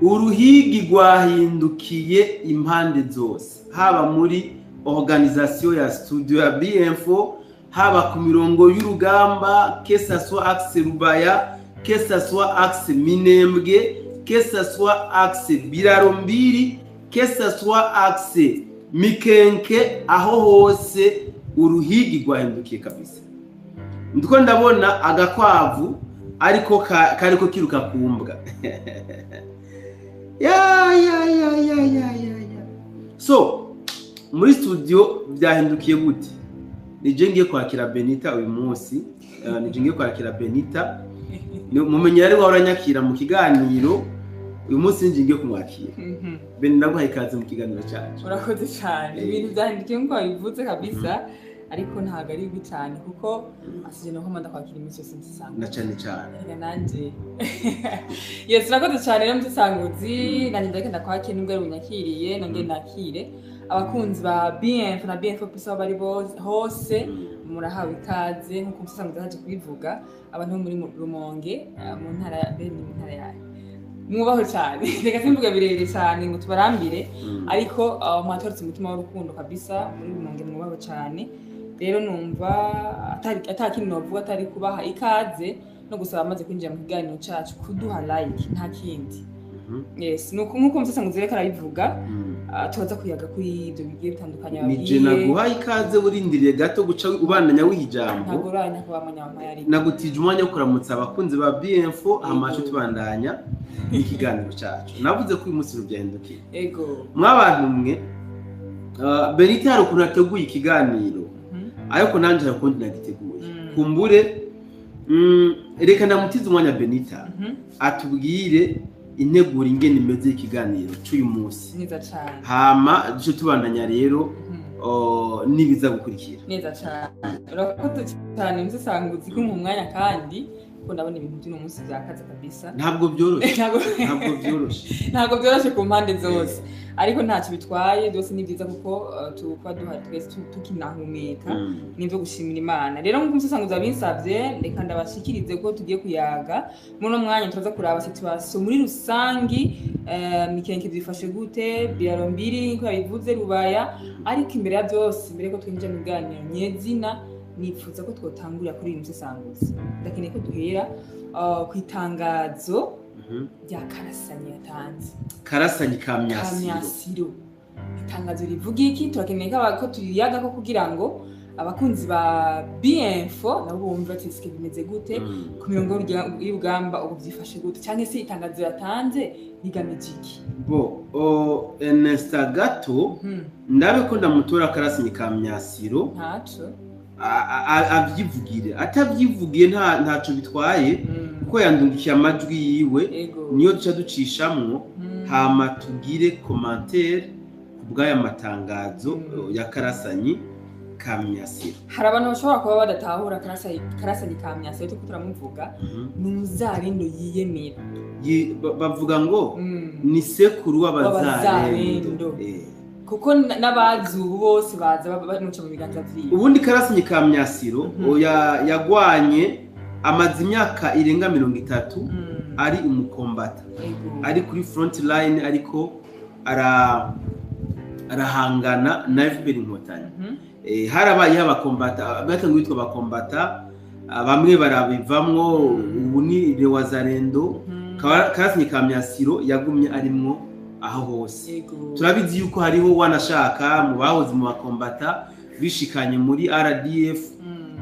Uruhigi rwahindukiye impande zose, haba muri organisation ya studio ya BM4, haba ku mirongo y'urugamba, que ça soit axe Rubaya, que ça soit axe Minembwe, que ça soit axe Biraro Mbiri, que ça soit axe Mikenke, aho hose uruhigi rwahindukiye kabisa. Ndiko ndabona agakwavu ariko kariko kiruka kumbwa. Ya ya ya ya ya ya ya. So muri studio byahindukiye gute? Nije ngiye kwakira Benita uyu munsi, nije ngiye kwakira Benita. Mumenye yari wahora mu kiganiro, uyu munsi nije ngiye kumwakira. Benita, ndaguhaye ikaze mu kiganiro cyacu. Urakoze cyane. Ibintu byahindukiye nk'uko wabivuze kabisa, ariko ntabwo ari bibi cyane kuko asije no komanda kwakira iminsi yose nsanga. Na cyane cyane. Erega nanje, yes, urakoze cyane rero musanguzi, nanjye ndagenda kwakira nubwo ari bunyakiriye, nongere nakire abakunzi ba BF na BF Plus aho bari hose. Murahawe ikaze. Nk'uko umusanguzi yaje kubivuga, abantu bo muri Rumonge, mu ntara ya bene mu ntara yayo, mwubaho cyane. Reka simvuge birebire cyane ngo tubarambire, ariko mwatorotse umutima w'urukundo kabisa. Muri Rumonge mwubaho cyane. Rero numva atari kindi novuga atari kubaha ikaze no gusaba amaze kwinjira mu kiganiro cacu kuduha like, nta kindi. Yes, nuko nkuko umusesanguzi reka arabivuga, turaza kuyaga kuri ibyo bigiye bitandukanye. Nije naguhaye ikaze, urindiriye gato guca ubandanya wiha ijambo. Ntabwo uranya kuba mwanya ari. Nagutije umwanya wo kuramutsa abakunzi ba BM4, hamace tubandanya ikiganiro cyacu. Navuze ko uyu munsi byahindukiye. Mwabantu mwe, Benita hari ukuntu ateguye ikiganiro, ariko nanjye hari ukundi nagiteguye. Kumbure reka ndamutize umwanya Benita atubwire integuro ingene imeze y'ikiganiro cy'uyu munsi. Neza cyane. Hama duce tubandanya rero n'ibiza gukurikira. Neza cyane, urakoze cyane musesanguzi ko mu mwanya, kandi ko ndabona ibintu by'uno munsi byakaze kabisa. Ntabwo byoroshye. Ntabwo Ntabwo byoroshye. Ntabwo byoroshye ku mpande zose, ariko ntacyo bitwaye, byose ni byiza kuko tuba duhari twese tukinahumeka. Nibyo gushimira Imana. Rero nk'uko umusesanguzi abinsabye, reka ndabashikirize ko tugiye kuyaga muri uno mwanya. Turaza kuraba situation muri rusangi, Mikenke byifashe gute, Biraro Mbiri nkuko yabivuze, Rubaya. Ariko imbere ya byose, mbere ko twinjira mu biganiro nyezina, nipfuza ko twotangurira kuri uyu musesanguzi. Ndakeneye ko duhera ku itangazo rya Karasanyi yatanze. Karasanyi ka Myasiro. Kamyasiro. Itangazo rivuga iki? Turakeneye ko turiyaga ko kugira ngo abakunzi ba BNFO nabo bumve ati sike bimeze gute ku mirongo y'urugamba ubu, byifashe gute, cyangwa se itangazo yatanze rigamije iki? Bo Ernesta, gato ndabe ko ndamutora Karasanyi ka Myasiro. Ntaco. Avyivugire atabyivugiye ntaco bitwaye, kuko yandungikiye amajwi yiwe, niyo duca ducishamwo, hama tugire commentaire ku bw'aya matangazo ya Karasanyi ka Myasiro. Hari abantu bashobora kuba badatahura Karasanyi ka Myasiro turiko turamuvuga. Ni umuzarendo yiyemera. Bavuga ngo ni sekuru w'abazarendo. W'abazarendo. Kuko n'abazi ubu bose baza bamuca mu biganza vyiwe. Ubundi Karasanyi ka Myasiro yagwanye, amaze imyaka irenga 30 ari umukombata, ari kuri front line, ariko arahangana na FPR Inkotanyi. Harabayeho abakombata batanguye bitwa abakombata, bamwe barabivamwo, ubu ni Rewazarendo. Karasinyi ka Myasiro yagumye arimwo aho hose. Turabizi yuko hariho wanashaka mu bahoze mu bakombata bishikanye muri RDF,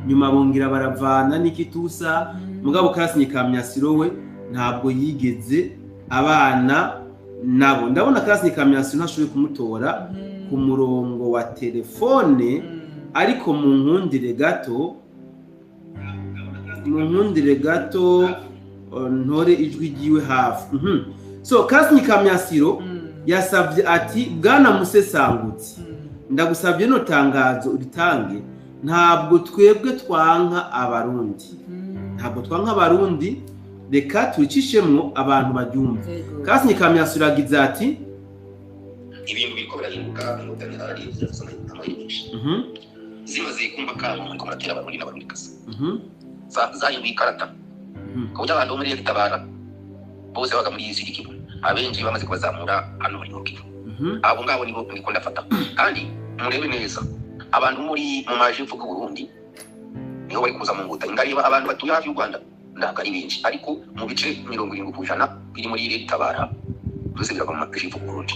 nyuma bongera baravana n'ikitusa. Mugabo Karasinyi ka Myasiro we ntabwo yigeze abana nabo. Ndabona Karasinyi ka Myasiro ntashoboye kumutora ku murongo wa telefone, ariko mu nkundire gato ntore ijwi ryiwe hafi. So Karasinyi ka Myasiro yasabye ati: "Bwana Musesangutsi, ndagusabye no tangazo uritange. Ntabwo twebwe twanka Abarundi, ntabwo twanka Abarundi. Reka turicishemwo abantu baryumve." Karasinyi ka Myasiro yagize ati: Ibintu biriko birahinduka. Inkotanyi RDF zirafise amahirwe menshi. Zimaze kumva kamo muriko muratera Abarundi n'Abarundikazi, zahinduye ikarata, ku buryo abantu bo muri Tabara bose babaga muri iyi sigi. Abenshi bamaze kubazamura hano muri Nord Kivu. Abo ngabo nibo niko ndafata. Kandi murebe neza abantu muri mu majepfo y'u Burundi niho bari kuza mu nkotanyi. Ngareba abantu batuye hafi y'u Rwanda ntabwo ari benshi, ariko mu bice 70% biri muri Red Tabara byose birava mu majepfo y'u Burundi.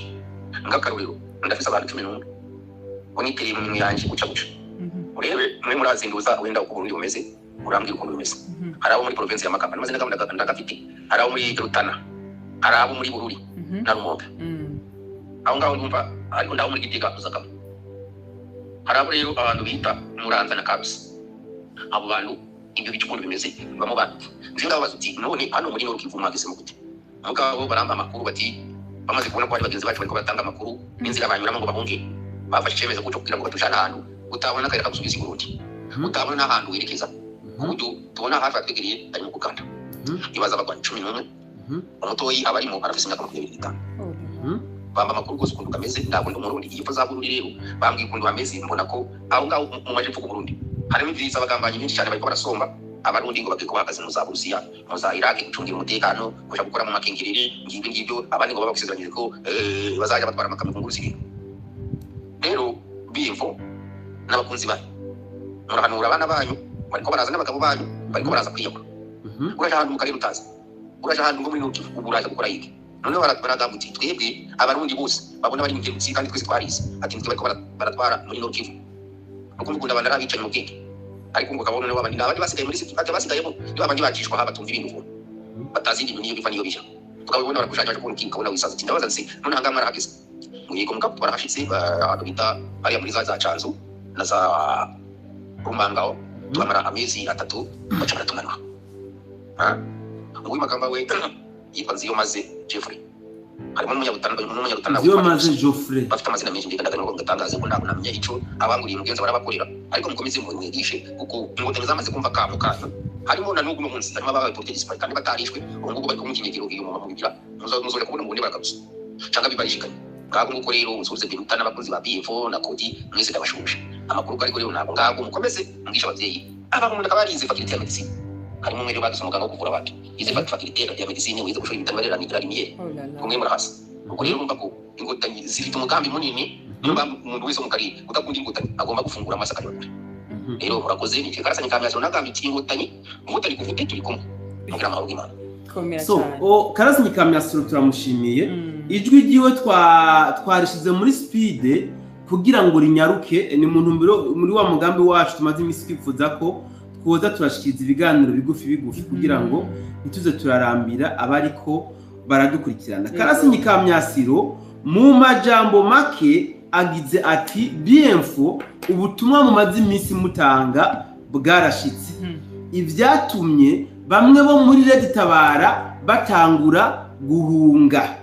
Ngakarorero ndafise abantu 11 onitereye mu minwe yanje guca guca. Urebe mwe murazinduza wenda uko Burundi bumeze, urambwira ukuntu bimeze. Hari abo muri province ya Makamba namaze ndagafite, hari abo muri Rutana, hari abo muri Bururi na Rumonge. Aho ngaho ndumva ariko ndaho muri Gitega uzakama. Hari abo rero abantu bita Muranza na Karusi. Abo bantu ibyo bice ukuntu bimeze bamo bantu. Nje ndababaza uti none hano muri Nord Kivu mwageze mu gute? Mugabo baramba amakuru bati bamaze kubona ko ari bagenzi bacu bariko batanga amakuru n'inzira banyuramo ngo bahunge. Bafashe icyemezo cyo kugira ngo batujane ahantu utabona akayira kagusubiza i Burundi, utabona n'ahantu werekeza, ku buryo tubona hafi atwegereye ari mu Uganda. Ibaza abagwanyi 11, umutoyi aba arimo arafise imyaka 25. Bamba amakuru rwose ukuntu kameze, ntabwo ndi umurundi. Iyo za Burundi rero bambwiye ukuntu bameze, mbona ko aho ngaho mu majepfo y'u Burundi harimo ibyiza, abagambanyi benshi cyane bariko barasomba abarundi ngo bagiye kubahagaze mu za Burusiya, mu za Iraki, gucungira umutekano, kuja gukora mu makingiriri, ngibyo ngibyo. Abandi ngo babasezeranyije ko bazajya batwara amakamyo ku ngurusi. Rero bimvo n'abakunzi banyu murahanura abana banyu bariko baraza n'abagabo banyu bariko baraza kwiyahura. Uraje ahantu mu karere utazi, uraje ahantu ngo muri Nord Kivu, ubu uraje gukora iki? Noneho baragamba uti twebwe abarundi bose babona bari mu gihugu kandi twese twarize, ati nitwe bariko baratwara muri Nord Kivu. Nuko mukunda abantu arabicaye mu bwenge, ariko ngo kabone n'abandi n'abandi basigaye muri siti basigayemo niba abandi bacishwa ha batumva ibintu vuba batazi ibintu niyo biva niyo bija. Tukabibona barakushaka baje kubona ukabona wisaza ati ndabaza nsi none aha ngaha mwarahageze mwigo mugabo twarahashitse ahantu bita hariya muri za Canzu na za Rumangaho, tuhamara amezi 3 baca baratumanura. Uyu Makamba we yitwa Nziyomaze Jeffrey, harimo n'umunyabutana Nziyomaze Geoffrey, bafite amazina menshi ndeka ndagana ngo ngatangaze ko ntabwo namenye ico abanguriye mugenzi barabakorera, ariko mukomeze mwigishe kuko inkotanyi zamaze kumva kamo kanyu. Harimo na n'ubu munsi harimo ababaye porte disparu kandi batarishwe, ubu ngubu bari kumukinyegero iyo mu mubira muzore kubona mu barakabuze cyangwa bibarishikanye. Ngabo nguko rero nsubize birutana abakunzi ba BFO na Kodi mwese ndabashuje amakuru ariko rero ntabwo ngabo mukomeze mwigisha abavyeyi abantu ndakabarize faculté ya medicine. Harimo umwe rero bagize umuganga wo kuvura abantu ize faculté ya medicine wize gushora ibitaro barera ni miye kumwe murahasi. Ubwo rero urumva ko inkotanyi zifite umugambi munini, niyo mpamvu umuntu wese mu karere udakunda inkotanyi agomba gufungura amaso akareba kure. Rero murakoze ni karasanye kamyazo nagambi inkotanyi inkotanyi kuvute turi kumwe mugira amahoro y'Imana. So Karasanye Kamyasiro turamushimiye. Ijwi ryiwe twarishize muri speed kugira ngo rinyaruke. Ni mu ntumbero muri wa mugambi wacu tumaze iminsi twifuza ko twoza turashikiriza ibiganiro bigufi bigufi kugira ngo ntituze turarambira abariko baradukurikirana. Karasanye Kamyasiro mu majambo make agize ati BMFO ubutumwa mumaze iminsi mutanga bwarashitse. Ivyatumye bamwe bo muri Red Tabara batangura guhunga.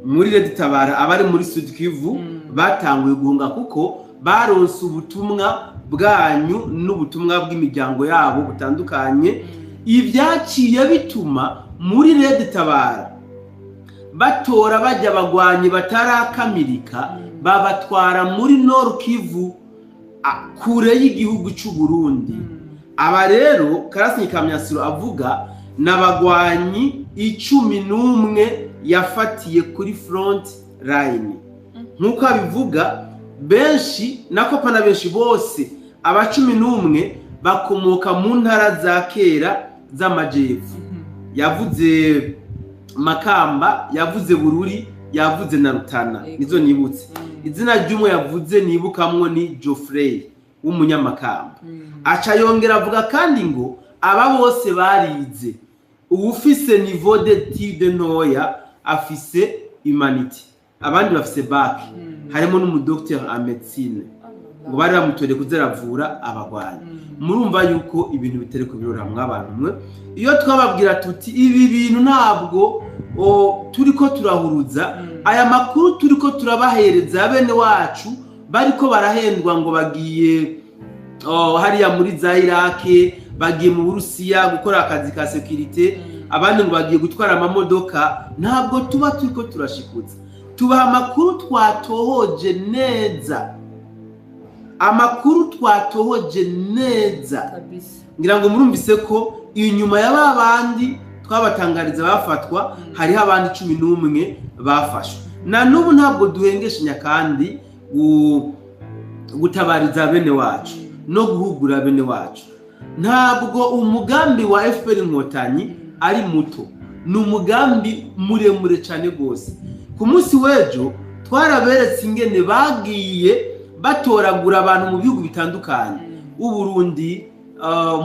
Muri Red Tabara abari muri Sud Kivu batanguye guhunga kuko baronse ubutumwa bwanyu n'ubutumwa bw'imiryango yabo butandukanye. Ibyaciye bituma muri Red Tabara batora bajya bagwanyi batarakamirika babatwara muri Nord Kivu kure y'igihugu cy'u Burundi. Aba rero Karasanye Kamyasiro avuga n'abagwanyi 11 yafatiye kuri front line. Nkuko abivuga benshi nako pana benshi bose aba 11 bakomoka mu ntara za kera z'amajepfo. Yavuze Makamba, yavuze Bururi, yavuze na Rutana, nizo nibutse. Izina ry'umwe yavuze nibukamwo ni Geoffrey w'umunyamakamba. Aca yongera avuga kandi ngo aba bose barize, uwufise niveau d'étude ntoya afise humanité, abandi bafise bac, harimo n'umudocteur en médecine ngo bari bamutoreye kuzeravura abagwanyi. Murumva yuko ibintu bitari kubirora mw'abantu mwe. Iyo twababwira tuti ibi bintu ntabwo turiko turahuruza, aya makuru turiko turabahereza bene wacu bariko barahendwa ngo bagiye hariya muri za Iraq, bagiye mu Burusiya gukora akazi ka sécurité, abandi ngo bagiye gutwara amamodoka, ntabwo tuba turiko turashikutsa. Tubaha amakuru twatohoje neza, amakuru twatohoje neza. Ngira ngo murumvise ko inyuma ya babandi twabatangariza bafatwa, hariho abandi 11 bafashwe. Na n'ubu ntabwo duhengeshanya kandi gutabariza bene wacu no guhugura bene wacu. Ntabwo umugambi wa FPR Inkotanyi ari muto, ni umugambi muremure cyane rwose. Ku munsi w'ejo twaraberetse ingene bagiye batoragura abantu mu bihugu bitandukanye, Uburundi,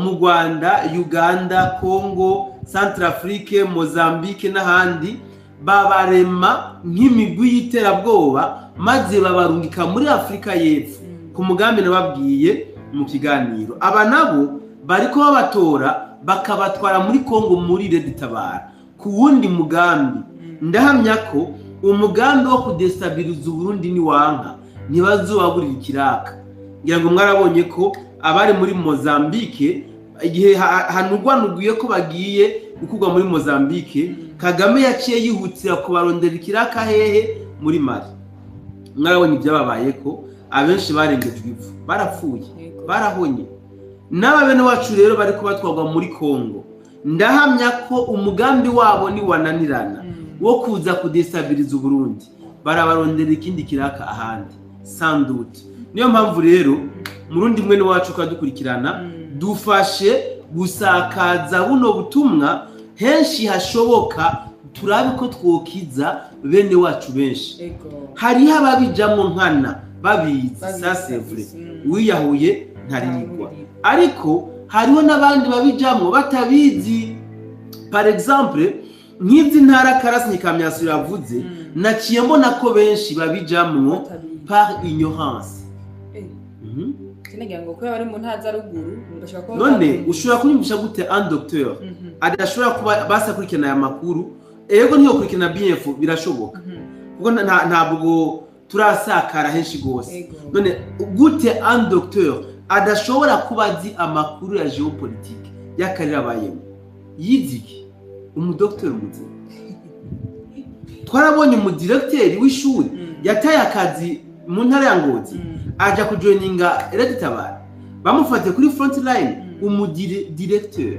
mu Rwanda, Uganda, Congo, Centrafrique, Mozambique n'ahandi, babarema nk'imigwi y'iterabwoba maze babarungika muri Afrika y'Epfo ku mugambi nababwiye mu kiganiro. Aba nabo bariko babatora bakabatwara muri Congo muri Red Tabara ku wundi mugambi. Ndahamya ko umugambi wo kudestabiliza Uburundi ni wanka ntibazobaburira ikiraka. Ngira ngo mwarabonye ko abari muri Mozambique igihe hanugwanuguye ko bagiye gukurwa muri Mozambique, Kagame yaciye yihutira kubarondera ikiraka hehe? Muri Mali. Mwarabonye ibyababaye ko abenshi barengejwe ivu, barapfuye, barahonye. N'aba bene wacu rero bari kubatwarwa muri Congo, ndahamya ko umugambi wabo ni wananirana wo kuza kudestabiliza Uburundi, barabarondera ikindi kiraka ahandi sans doute. Niyo mpamvu rero Murundi mwene wacu ukadukurikirana, dufashe gusakaza buno butumwa henshi hashoboka, turabe ko twokiza bene wacu benshi. Hariho ababijamo nkana babizi, ça c'est vrai, wiyahuye ntaririgwa, ariko hariho n'abandi babijamo batabizi. Par exemple nk'izi ntara Karasini Kamyasiro yavuze, naciye mbona ko benshi babijamwo par ignorance. None ushobora kunyumvisha gute un docteur adashobora kuba basakurikirana aya makuru? Ego niyo kurikirana BF birashoboka, kuko ntabwo turasakara henshi gose. None gute un docteur adashobora kuba azi amakuru ya géopolitique y'akarere abayemo? Yiziki umudocteur muzima. Twarabonye umudirecteur w'ishuri yataye akazi mu ntara ya Ngozi aja kujoininga Red Tabara, bamufate kuri front line umudirecteur.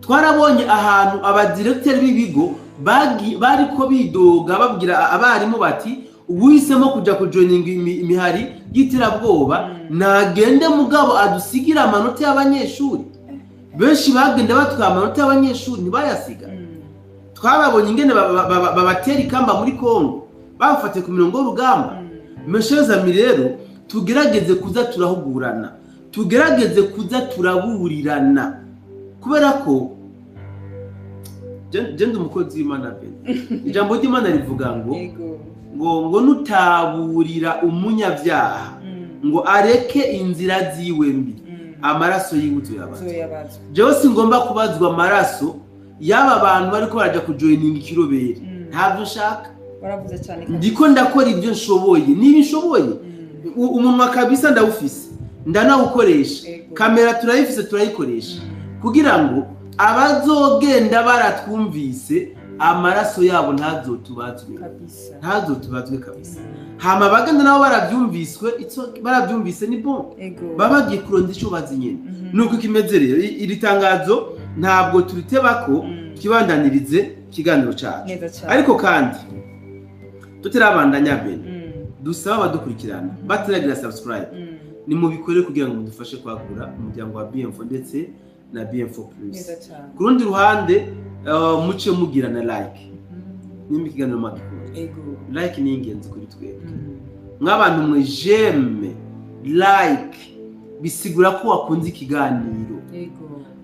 Twarabonye ahantu abadirecteur b'ibigo bariko bidoga babwira abarimu bati uwisemo kuja kujoininga imihari y'iterabwoba nagende mugabo adusigira amanota y'abanyeshuri. Benshi bagenda batwara amanota y'abanyeshuri ntibayasiga. Twababonye ingene babatera ikamba muri Congo, bafate ku mirongo y'urugamba. Mes chers amis rero tugerageze kuza turahugurana, tugerageze kuza turaburirana, kubera ko je ndi umukozi w'Imana be. Ijambo ry'Imana rivuga ngo ngo nutaburira umunyabyaha ngo areke inzira ziwe mbi, amaraso yiwe yabazwa. Jewe singomba kubazwa amaraso yaba bantu bariko baraja kujoininga ikirobere, ntabyo nshaka. Ndiko ndakora ibyo nshoboye, niba nshoboye umunwa kabisa ndawufise, ndanawukoresha, kamera turayifise turayikoresha, kugira ngo abazogenda baratwumvise amaraso yabo ntazotubazwe kabisa, ntazotubazwe kabisa. Hama bagenda nabo baravyumviswe, baravyumvise ni bon, babagiye kuronda ico bazi nyene. Nuko kimeze rero iri tangazo ntabwo turitebako, kibandanirize ikiganiro cacu. Ariko kandi tutirabandanya bene, dusaba abadukurikirana batiragira subscribe, ni mubikore kugira ngo mudufashe kwagura umuryango wa BM4 ndetse na BM4 Plus. Ku rundi ruhande muce mugira na like nimba ikiganiro mwagikunze. Like ni ingenzi kuri twebwe mw'abantu mwe. J'aime, like bisigura ko wakunze ikiganiro.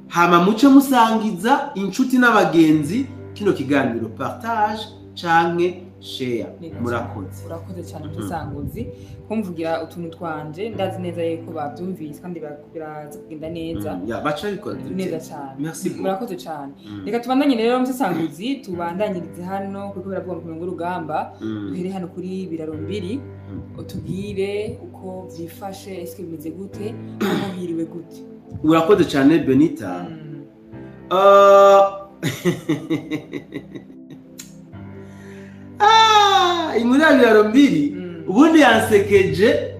Hama muce musangiza inshuti n'abagenzi kino kiganiro, partage canke share. Murakoze. Urakoze cyane musanguzi kumvugira utuntu twanje, ndazi neza yuko babyumvise kandi biraza kugenda neza. Ya baca bikora neza cyane. Merci beaucoup. Murakoze cyane. Reka tubandanye rero musanguzi, tubandanyirize hano kuko biravuga mu mirongo y'urugamba. Duhere hano kuri Biraro Mbiri, utubwire uko byifashe, eske bimeze gute, aho hiriwe gute? Urakoze cyane Benita. Inkuru ya Biraro Mbiri Ubundi yansekeje,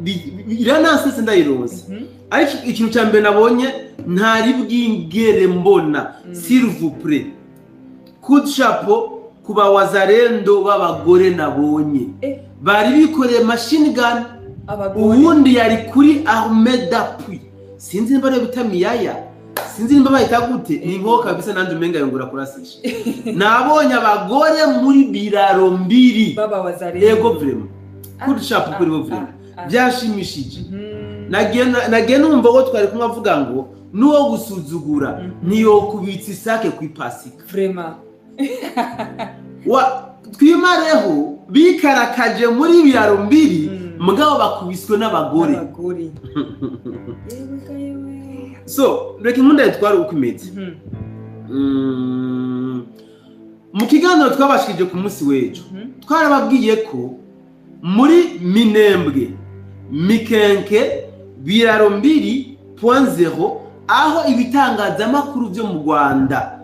iranansese ndayironse. Ariko ikintu cya mbere nabonye ntari bwigere mbona, s'il vous plaît, coup de chapeau ku bawazarendo b'abagore nabonye bari bikoreye machine gun. Abagore. Ubundi yari kuri arme d'appui, sinzi nimba ariyo bita miyaya, sinzi nimba bayita gute, ni nko kabisa nanjye umenga yongura kurasisha. Nabonye abagore muri Biraro Mbiri. Baba wazarendo. Ego, vraiment, coup de chapeau kuri bo, vraiment byashimishije. Nagiye numva ko twari kumwe avuga ngo n'uwo gusuzugura ntiyokubitsa isake ku ipasika. Vraiment. Wa twimareho bikarakaje muri Biraro Mbiri, mugabo bakubiswe n'abagore. Abagore, yewe ka yewe. So reka inkunda yitware uko imeze. Mu kiganiro twabashikije ku munsi w'ejo, twarababwiye ko muri Minembwe, Mikenke, Biraro Mbiri point zéro, aho ibitangazamakuru byo mu Rwanda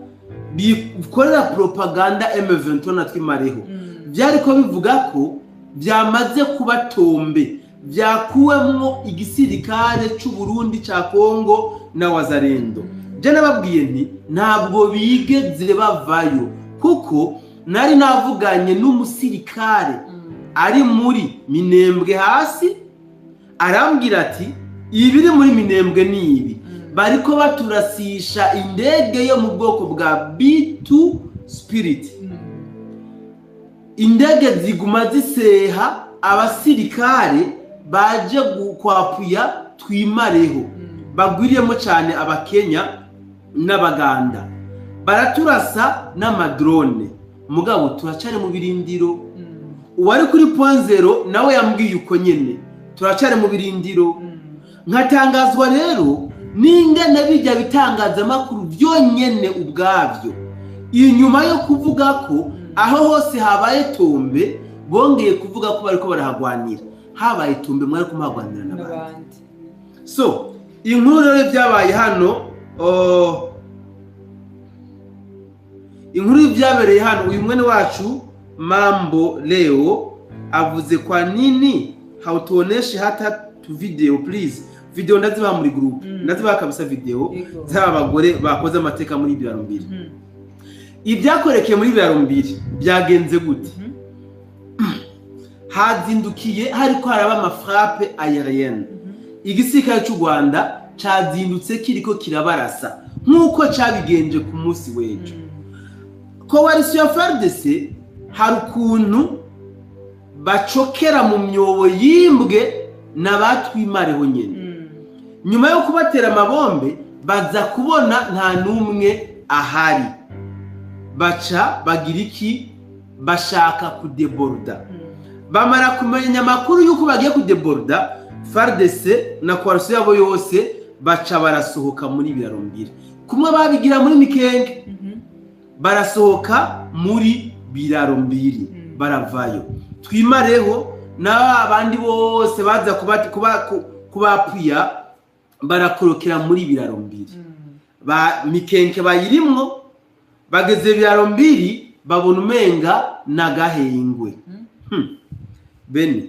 bikorera propaganda M23 na twimareho, byari ko bivuga ko byamaze kuba tombe, byakuwemwo igisirikare c'u Burundi, ca Kongo na Wazarendo. Je nababwiye nti ntabwo bigeze bavayo, kuko nari navuganye n'umusirikare ari muri Minembwe hasi, arambwira ati ibiri muri Minembwe ni ibi, bariko baturasisha indege yo mu bwoko bwa B2 Spirit, indege ziguma ziseha abasirikare baje kwapuya twimareho, bagwiriyemo cyane Abakenya n'Abaganda, baraturasa n'amadrone, mugabo turacari mu birindiro. Uwari kuri point zéro nawe yambwiye uko nyene, turacari mu birindiro. Nkatangazwa rero n'ingene bijya bitangazamakuru byonyene ubwabyo, inyuma yo kuvuga ko aho hose habaye tombe, bongeye kuvuga ko bariko barahagwanira. Habaye tombe, mwari kumuhagwanira n'abandi. N'abandi. So inkuru rero byabaye hano, oh, inkuru y'ibyabereye hano, uyu mwene wacu Mambo Leo avuze: "Kwa nini hautuoneshi hata tu video, please?" Video ndazibaha muri group. Ndazibaha kabisa video z'aba bagore bakoze amateka muri Biraro Mbiri. Ibyakorekeye muri Biraro Mbiri byagenze gute? Hazindukiye hariko haraba amafrappe aérienne. Igisirikare cy'u Rwanda cazindutse kiriko kirabarasa nk'uko cabigenje ku munsi w'ejo. Coalition ya FARDC hari ukuntu bacokera mu myobo yimbwe n'abatwimareho nyene. Nyuma yo kubatera amabombe, baza kubona nta n'umwe ahari, baca bagira iki? Bashaka kudebordа. Bamara kumenya amakuru y'uko bagiye kudebordа, FARDC na coalition yabo yose baca barasohoka muri Biraro Mbiri, kumwe babigira muri Mikenge. Barasohoka muri Biraro Mbiri, baravayo. Twimareho n'aba bandi bose baza kubapuya barakorokera muri Biraro Mbiri. Ba Mikenke bayirimwo bageze Biraro Mbiri, babona umenga n'agahengwe. Bene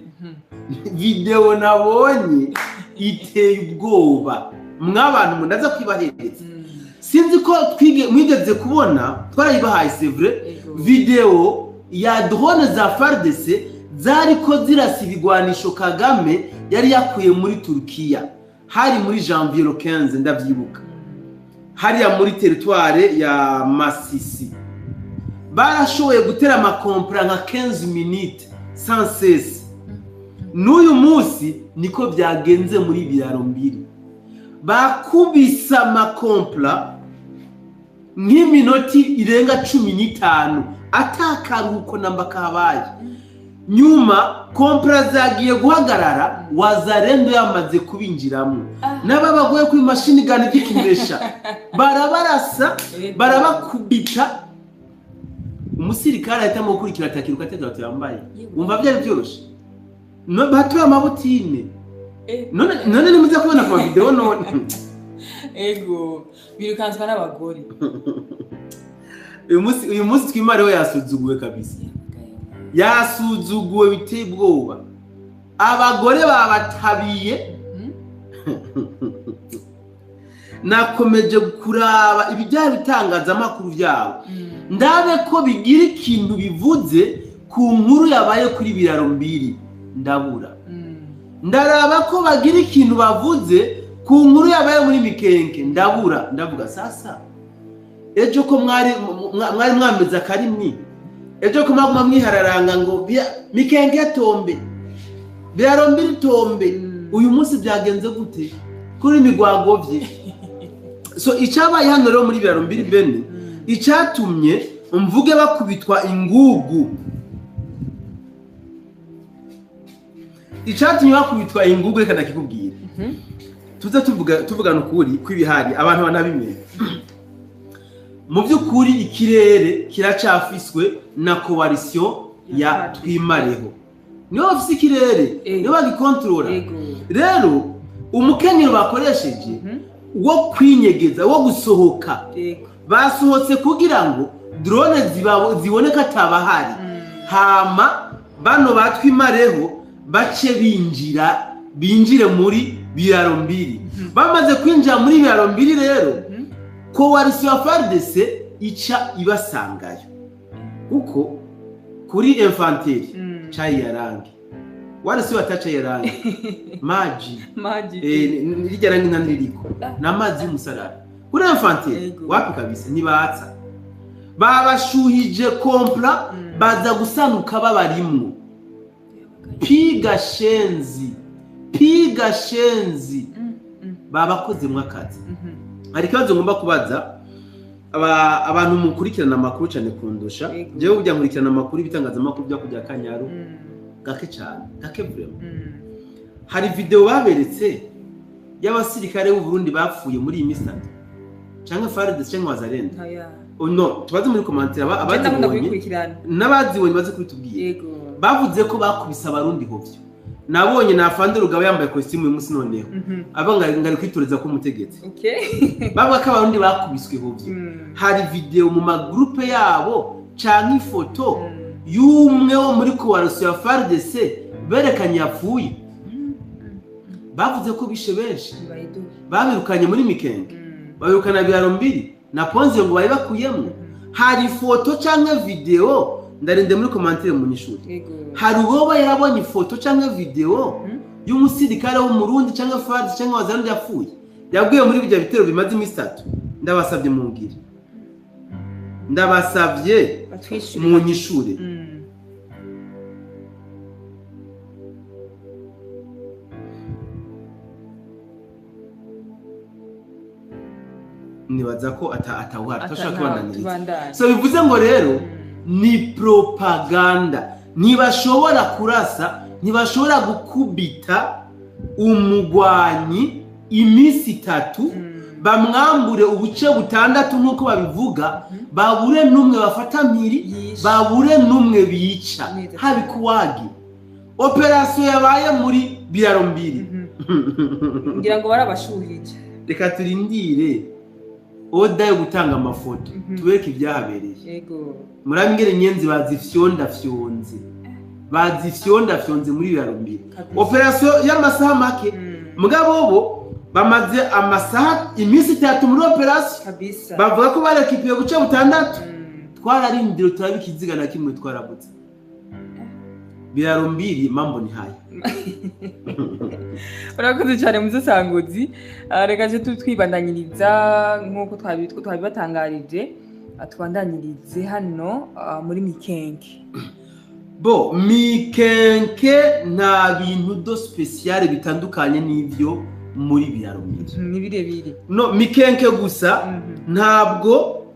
video nabonye iteye ubwoba mw'abantu, munaza kwibahereza. Sinzi ko mwigeze kubona, twarayibahaye, c'est vrai, video ya drone za FARDC zariko zirasa ibigwanisho Kagame yari yakuye muri Turkiya. Hari muri janvier 15, ndavyibuka, hariya muri territoire ya Masisi barashoboye gutera amakompra nka 15 minutes sans cesse. N'uyu munsi niko byagenze muri Biraro Mbiri, bakubise amakompra nk'iminoti irenga 15 atakaruhuko namba kabaye. Nyuma kompra zagiye guhagarara Wazarendo yamaze kubinjiramo, n'aba bagoye kuri machine gun by'ikimesha barabarasa, barabakubita. Umusirikare ahitamo gukurikira atakiruka atega yambaye. Wumva byari byoroshye? No, batuye amabutine. None nimuze kubona ku mavideo none. Ego, birukanswa n'abagore. Uyu munsi twimareho yasuzuguwe kabisa, yasuzuguwe biteye ubwoba. Abagore babatabiye. Nakomeje kuraba ibijya bitangazamakuru byabo, ndabe ko bigira ikintu bivuze ku nkuru yabaye kuri Biraro Mbiri, ndabura. Ndaraba ko bagira ikintu bavuze ku nkuru yabaye muri Mikenke, ndabura. Ndavuga sasa ejo ko mwari mwameze akarimwi, ejo ko mwaguma mwihararanga ngo Mikenke tombe, Biraro Mbiri tombe, uyu munsi byagenze gute kuri migwagovye? So icabaye hano rero muri Biraro Mbiri bene, icatumye mvuge bakubitwa ingugu, icatumye bakubitwa ingugu, reka ndakikubwira. Tuze tuvugana ukuri kw'ibihari, abantu banabimenye. Mu by'ukuri ikirere kiracafiswe na coalition ya Twimareho, niyo bafise ikirere, niyo bagikontorora. Rero umukenyero bakoresheje wo kwinyegeza, wo gusohoka, basohotse kugira ngo drone ziboneka atabahari, hama bano batwimareho bace binjire muri Biraro Mbiri. Bamaze kwinjira muri Biraro Mbiri rero, coalition ya FARDC ica ibasangayo, kuko kuri infanterie chai ya rangi wala si watacha ya rangi maji rirya rangi ntaniriko n'amazi y'umusaraba kuri infanterie wapi kabisa, ntibatsa babashuhije kompla, baza gusanuka babarimwo. Piga shenzi babakoze mwakazi. Hari ikibazo ngomba kubaza abantu mukurikirana amakuru cyane kundusha. Jewe ujya nkurikirana amakuru ibitangazamakuru byo kujya Kanyaru gake cyane, gake vraiment. Hari video baberetse y'abasirikare b'u Burundi bapfuye muri iyi minsi itatu, canke FARDC canke Wazalendo. No, tubaze muri commentaire abazibonye n'abazibonye baze kubitubwira. Bavuze ko bakubise abarundi hovyo. Nabonye na Afande Rugaba yambaye costume uyu munsi noneho. Abo ngari kwitoreza ko umutegetsi. Bavuga ko abarundi bakubiswe hovyo. Hari video mu magroupe yabo canke ifoto y'umwe wo muri coalition ya FARDC berekanye yapfuye. Bavuze ko bishe benshi. Babirukanye muri Mikenge. Babirukana Biraro Mbiri na Ponze ngo bari bakuyemo. Hari ifoto canke video, ndarinde muri commentaire mu nyishuri. Hari uwoba yarabonye ifoto canke video y'umusirikare wo mu Burundi canke FARDC canke Wazalendo yapfuye, yaguye muri bijya bitero bimaze iminsi itatu. Ndabasabye mungire, ndabasabye mu nyishure. Nibaza ko atawara tashaka kubandaniriza. So bivuze ngo rero ni propaganda. Ntibashobora kurasa, ntibashobora gukubita umugwanyi iminsi itatu, bamwambure ubuce butandatu nk'uko babivuga, babure n'umwe bafata mpiri, babure n'umwe bica. Habikuwagi operation yabaye muri Biraro Mbiri, ngira ngo barabashuhije. Reka turindire oda yo gutanga amafoto tubereke ibyahabereye. Murambwire nyenzi bazifyonda fyonze, bazifyonda fyonze muri Biraro Mbiri. Operation y'amasaha make, mugabo bo bamaze amasaha iminsi itatu muri operation bavuga ko barekipiye guca butandatu. Twararindira turabikiziga na kimwe twarabutse. Biraro Mbiri mambo ni haya. Urakoze cyane muzisanguzi. Reka je twibandanyiriza nkuko twabibatangarije, twandanyirize hano muri Mikenke. Bo Mikenke nta bintu do special bitandukanye n'ivyo muri Biraro Mbiri. Ni birebire. No Mikenke gusa ntabwo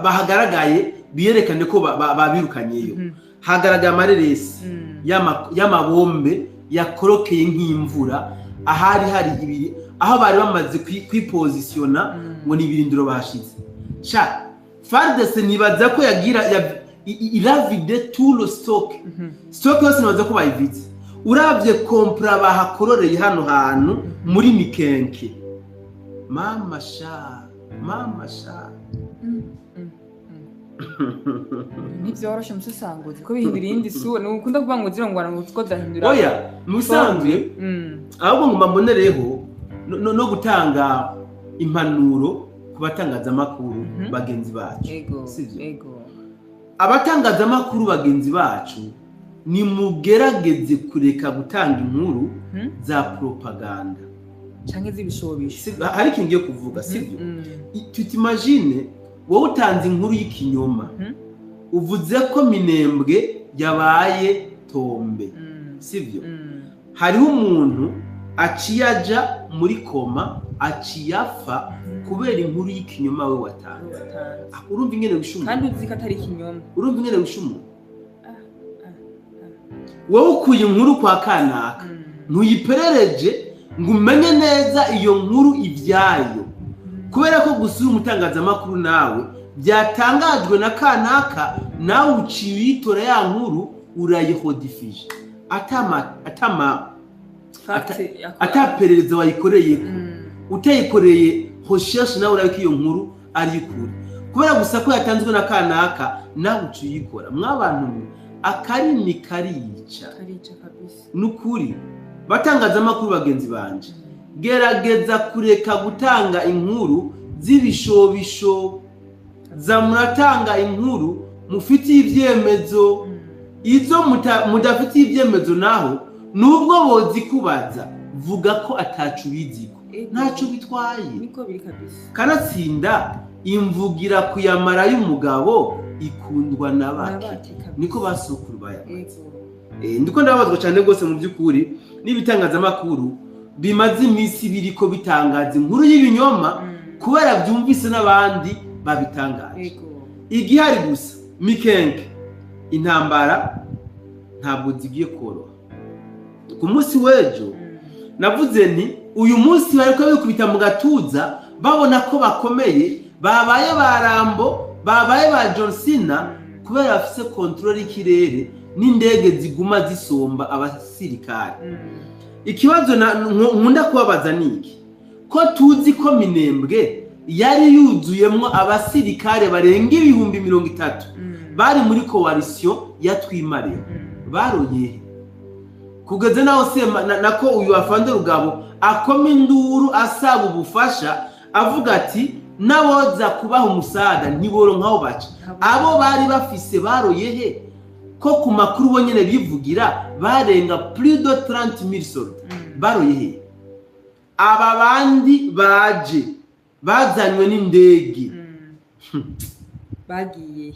bahagaragaye biyerekane ko babirukanyeyo. Hagaragaye amareresi y'amabombe yakorokeye nk'imvura ahari hari ibiri, aho bari bamaze kwipozisiona ngo ni ibirindiro bashize. Sha FARDC nibaza ko yagira iravide tout le stock. Stock yose nibaza ko bayivitse. Uravye kompra bahakororeye hano hantu muri Mikenke. Mama sha, mama sha. Ntivyoroshe musesanguzi ko bihindura iyindi sura, nukunda kuvuga ngo zino ngwano ngo zirahindura. Oya, mu bisanzwe ahubwo ngo mbabonereho no gutanga impanuro ku batangazamakuru bagenzi bacu. Sivyo? Ego. Abatangazamakuru bagenzi bacu, nimugerageze kureka gutanga inkuru za propaganda canke z'ibishobisho. Hari ikintu ngiye kuvuga, sibyo? Tutimagine wowe utanze inkuru y'ikinyoma, uvuze ko Minembwe yabaye tombe, sibyo? Hariho umuntu aciye aja muri coma, aciye apfa kubera inkuru y'ikinyoma we watanze. Watanze. Ah, urumva ingene wishe Kandi umuntu? uzi ko atari ikinyoma. Urumva ingene wishe umuntu? Wowe ukuye inkuru kwa kanaka, ntuyiperereje ngo umenye neza iyo nkuru ibyayo, kubera ko gusa uri umutangazamakuru nawe byatangajwe na kanaka, nawe uciye uyitora ya nkuru urayihodifije atama ataperereza wayikoreye, utayikoreye recherche, nawe urabona ko iyo nkuru ari ukuri. Kubera gusa ko yatanzwe na kanaka, nawe uciye uyikora. Mwabantu mwe, akarimi karica. Karica kabisa. Nukuri, batangazamakuru bagenzi banje, gerageza kureka gutanga inkuru z'ibishobisho. Za muratanga inkuru mufitiye ibyemezo. Izo mudafitiye ibyemezo naho, nubwo bozikubaza, vuga ko atacu biziko, ntaco bitwaye. Niko biri kabisa. Kanatsinda imvugira kuyamara y'umugabo ikundwa na bake. Nabake kabisa. Niko basukuru bayamaze. Ego. Ndiko ndababazwa cyane rwose mu by'ukuri n'ibitangazamakuru bimaze iminsi biriko bitangaza inkuru y'ibinyoma, kubera byumvise n'abandi babitangaje. Igihari gusa mikenke, intambara ntabwo zigiye koroha. Ku munsi w'ejo navuze nti uyu munsi bariko bikubita mu gatuza, babona ko bakomeye, babaye ba Rambo, babaye ba John Cena, kubera bafise contrôle y'ikirere n'indege ziguma zisomba abasirikare. Ikibazo nkunda kubabaza ni iki: ko tuzi ko Minembwe yari yuzuyemwo abasirikare barenga 30,000 bari muri coalition ya Twimareho, baroye he? Kugeza naho sema nako uyu afande Rugabo akoma induru asaba ubufasha, avuga ati naboza kubaha umusada ntiboronka aho baca. Abo bari bafise baroye he, ko ku makuru bo nyene bivugira barenga plus de 30,000 soldats? Baroye he? Aba bandi baje bazanywe n'indege Bagiye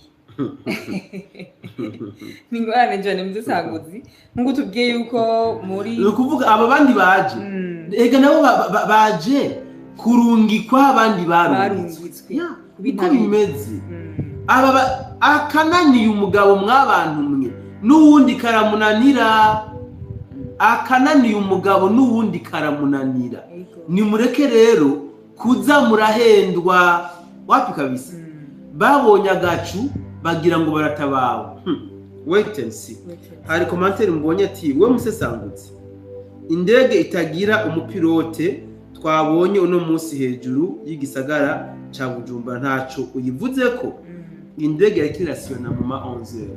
ni ingorane cyane muzisanguzi, nk'uko tubwiye yuko muri Ni ukuvuga aba bandi baje, ega nabo baje kurungikwa, abandi barungitswe. Barungitswe. Ya, niko Kubitabira. bimeze. Aba akananiye umugabo, mwabantu mwe, n'uwundi karamunanira. Akananiye umugabo n'uwundi karamunanira. Nimureke rero kuza murahendwa, wapi kabisa. Babonye agacu bagira ngo baratabawe. Wait and see. Hari commentaire mbonye ati: "We musesangutse, indege itagira umupilote twabonye uno munsi hejuru y'igisagara ca Bujumbura ntaco uyivuze ko?" Indege yariko irasiyona mu ma 11h.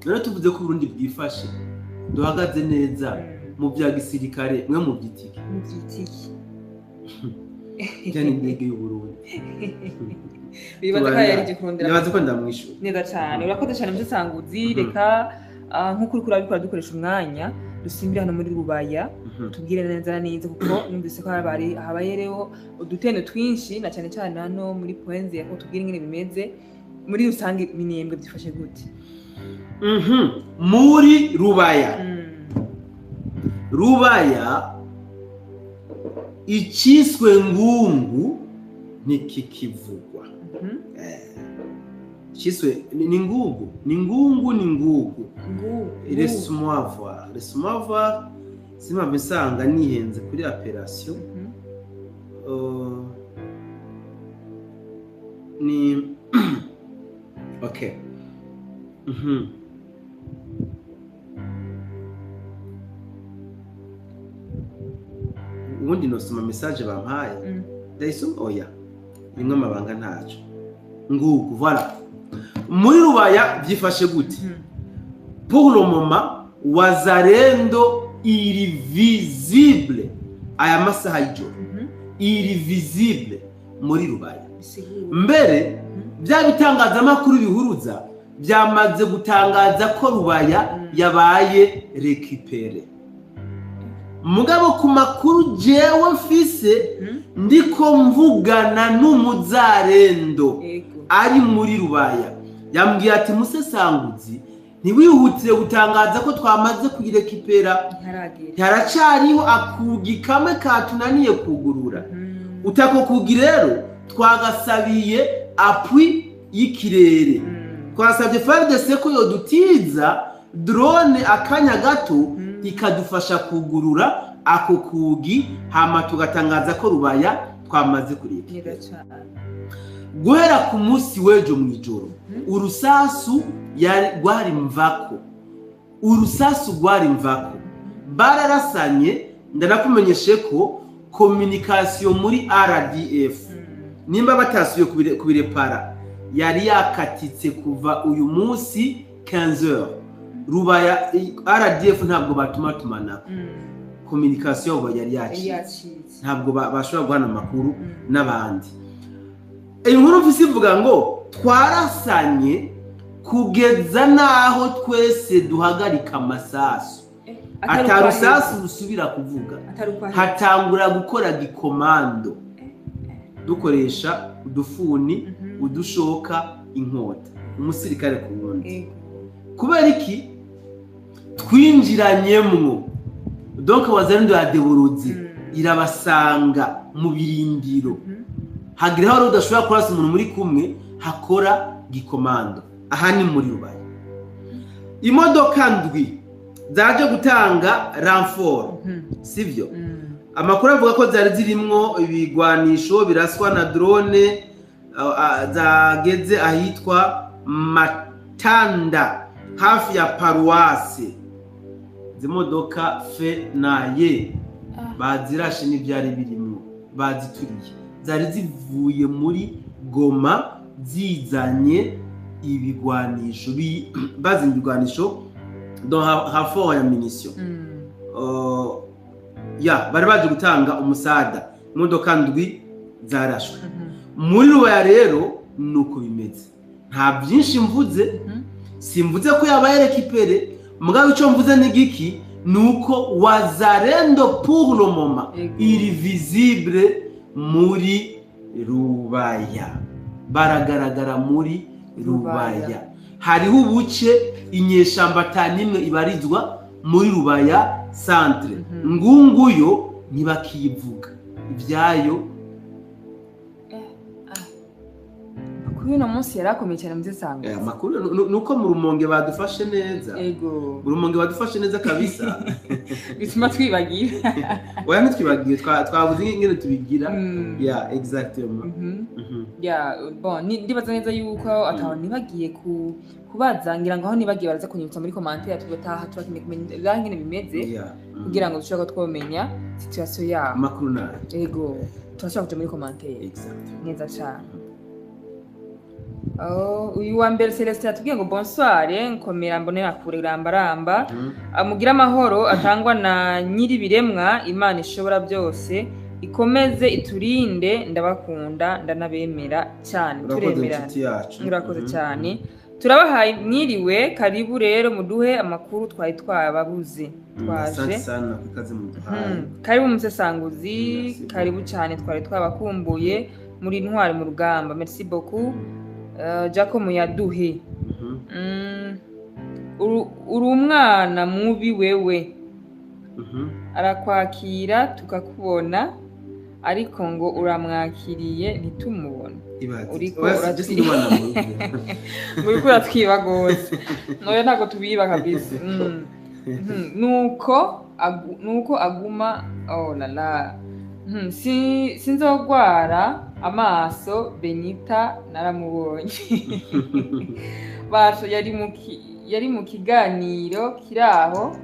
Rero tuvuze ko Uburundi bwifashe, duhagaze neza mu bya gisirikare, mwe mu byitiki? Mu byitiki? Cyane indege y'Uburundi. Bibaza ko yari kurondera. Nibaza ko ndamwishyura. Neza cyane, urakoze cyane musesanguzi. Reka nk'uko uriko urabikora dukoresha umwanya, dusimbire hano muri Rubaya, tubwire neza na neza, kuko numvise ko habaye rero udutendo twinshi, na cyane cyane hano muri Poenzi, ko tubwire ingene bimeze muri rusange. Minembwe byifashe gute? Muri Rubaya, Rubaya iciswe ngungu ntikikivugwa. Iciswe ni ngungu, ni ngungu, ni ngungu. Ngungu. Laisse-moi voir, laisse-moi voir, simpamve nsanga nihenze kuri appellation. Ni okay. Ubundi nosoma message bampaye? Ndayisoma? Oya, rimwe amabanga ntaco. Ngugu voilà. Muri Rubaya byifashe gute? Pour le moment, Wazalendo iri visible aya masaha y'ijoro, iri visible muri Rubaya. Mbere bya bitangazamakuru bihuruza byamaze gutangaza ko Rubaya yabaye récupérée. Mugabo ku makuru jewe mfise, ndiko mvugana n'umuzarendo ari muri Rubaya, yambwiye ati: "Musesanguzi, ntiwihutire gutangaza ko twamaze kuyirekipera, haracariho akugi kamwe katunaniye kugurura. Utako kugi rero twagasabiye appui y'ikirere, twasabye FARDC ko yodutiza drone akanya gato ikadufasha kugurura ako kugi, hama tugatangaza ko Rubaya twamaze kurekipera." Guhera ku munsi w'ejo mu ijoro, urusasu rwari mvako, urusasu rwari mvako, bararasanye. Ndanakumenyeshe ko communication muri RDF, nimba batasubiye kubirepara, yari yakatitse kuva uyu munsi 15h. Rubaya RDF ntabwo batuma tumanako, communication yabo yari yacitse, ntabwo bashobora guhana amakuru n'abandi. Inkuru mfise ivuga ngo twarasanye kugeza n'aho twese duhagarika amasasu, ata rusasu rusubira kuvuga, hatangura gukora gikomando, dukoresha udufuni, udushoka, inkota, umusirikare ku wundi. Kubera iki? Twinjiranyemwo, donc Wazalendo ya deburuzi irabasanga mu birindiro, hagira aho udashobora kurasa umuntu muri kumwe, hakora gikomando. Aha ni muri Rubaya. Imodoka ndwi zaje gutanga renfort, sivyo? Amakuru avuga ko zari zirimwo ibigwanisho biraswa na drone, zageze ahitwa Matanda hafi ya paruwase. Izi modoka fe na ye bazirashe n'ibyari birimwo bazituriye. Zari zivuye muri Goma zizanye ibigwanisho, bazanye ibigwanisho, donc renfort ya munition. Ya bari baje gutanga umusada. Imodoka ndwi zarashwe muri Rubaya. Rero nuko bimeze, nta byinshi mvuze. Simvuze ko yabaye récupérée, mugabo icyo mvuze ni giki? Ni uko Wazalendo pour le moment iri visible muri Rubaya, baragaragara muri Rubaya. Hariho ubuce inyeshamba atanimwe ibarizwa muri Rubaya centre. Ngunguyo ntibakivuga ibyayo. Kuri uno munsi yari akomeye cyane muri Sangwa. Amakuru nuko mu Rumonge badufashe neza. Mu Rumonge badufashe neza kabisa. Bituma twibagira. Oya, ntitwibagiwe, twabuze ingene tubigira. Ya, exactement. Ya, bon, ndibaza neza yuko ataho nibagiye kubaza. Ngira ngo aho nibagiye baraza kunyibutsa muri commentaire, tugataha turakeneye kumenya ibyaha ingene bimeze kugira ngo dushobore twomenya situation yabo. Amakuru nayo. Ego, turashobora kuja muri commentaire. Neza cyane. Oh, uyu wa mbere Celestin yatubwiye ngo bonsoir, nkomera mbonera kure, rambaramba. Amugira amahoro atangwa na nyir'ibiremwa Imana ishobora byose, ikomeze iturinde. Ndabakunda, ndanabemera cyane. Urakoze. Turemerana. Inshuti yacu. Murakoze cyane. Turabahaye mwiriwe, karibu rero muduhe amakuru twari twababuze. Twaje. Asante sana ku kazi muduhaye. Karibu musesanguzi. Merci. Karibu cyane, twari twabakumbuye, muri intwari mu rugamba. Merci beaucoup. Jacob Muyaduhe. Uri umwana mubi wewe. Arakwakira tukakubona, ariko ngo uramwakiriye ntitumubone. Ibaze. Uriko Oya, si ndi umwana mubi. Uriko uratwiba gose. Noya, ntabwo tubiba kabisa. Nuko aguma, oh la la. Sinzogwara amaso. Benita naramubonye basho, yari mu kiganiro kiraho.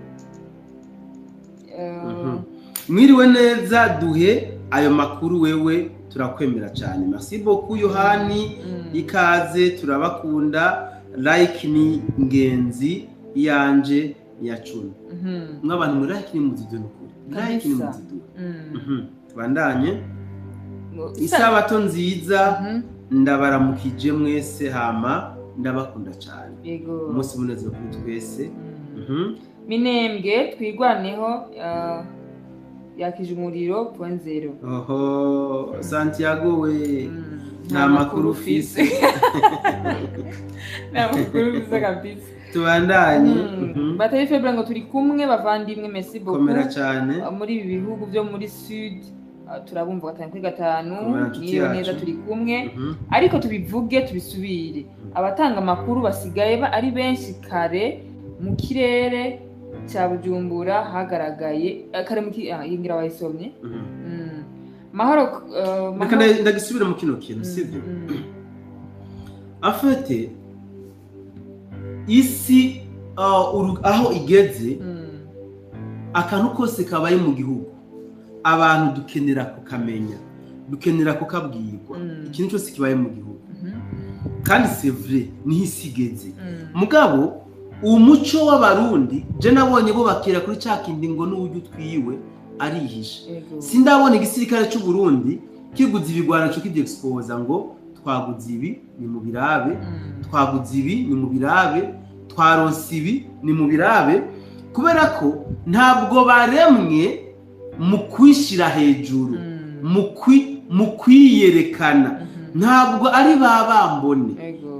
Mwiriwe neza, duhe ayo makuru wewe. Turakwemera cyane. Merci beaucoup Yohani, ikaze, turabakunda. Like ni ngenzi yanje ya 10. Mw'abantu muri like ni muzido nukuri. Like ni muzido. Tubandanye. Isabato nziza, ndabaramukije mwese hama ndabakunda cyane. Umunsi munezero kuri twese. Minembwe twigwaneho yakije umuriro 0.0. Oho Santiago we, nta makuru ufise. Nta makuru ufise kabisa. Tubandanye. Batari febre ngo turi kumwe bavandimwe, merci beaucoup. Komera cyane. Muri ibi bihugu byo muri Sud turabumva 5 kuri 5, niyo neza turi kumwe. Ariko tubivuge tubisubire, abatanga amakuru basigaye ari benshi. Kare mu kirere cya Bujumbura hagaragaye kare mu ingira wayisomye. Mahoro. Reka ndagisubira mu kino kintu, sivyo? Afete isi aho igeze, akantu kose kabaye mu gihugu abantu dukenera kukamenya, dukenera kukabwirwa. Ikintu cyose kibaye mu gihugu, kandi c'est vrai niho isi igeze. Mugabo umuco w'abarundi je nabonye bo bakira kuri ca kindi ngo n'uburyo twiwe arihisha. Sindabona igisirikare cy'u Burundi kiguze ibigwano cyo kivyexposa ngo twaguze ibi ni mu birabe, twaguze ibi ni mu birabe, twaronse ibi ni mu birabe, kubera ko ntabwo baremwe mu kwishira hejuru, mu kwiyerekana. Ntabwo ari babambone,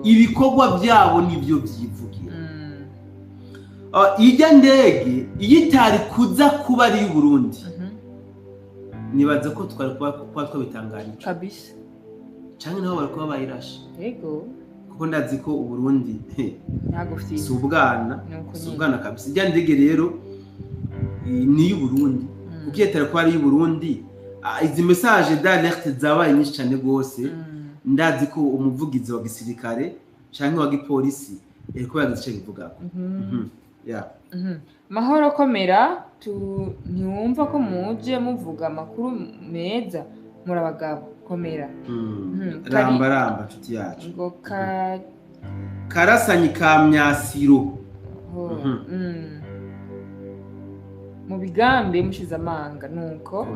ibikorwa byabo nibyo byivugira. Ijya ndege iyitari kuza kuba ari Burundi, nibaza ko twari kuba twabitangarije kabisa, cyangwa nabo bari kuba bayirashe. Yego, kuko ndazi ko Uburundi ntago si ubwana kabisa. Ijya ndege rero ni y'Uburundi, kuko iyitari kuba ari y'Uburundi, izi message d'alerte zabaye nyinshi cyane gose. Ndazi ko umuvugizi wa gisirikare cyangwa wa gipolisi yariko yagize icyo bivugako. Mahoro komera, ntiwumva ko muje muvuga amakuru meza, muri abagabo komera. Ramba ramba nshuti yacu. Ngo Karasanyi ka Myasiro. Mu bigambe mushize amanga nuko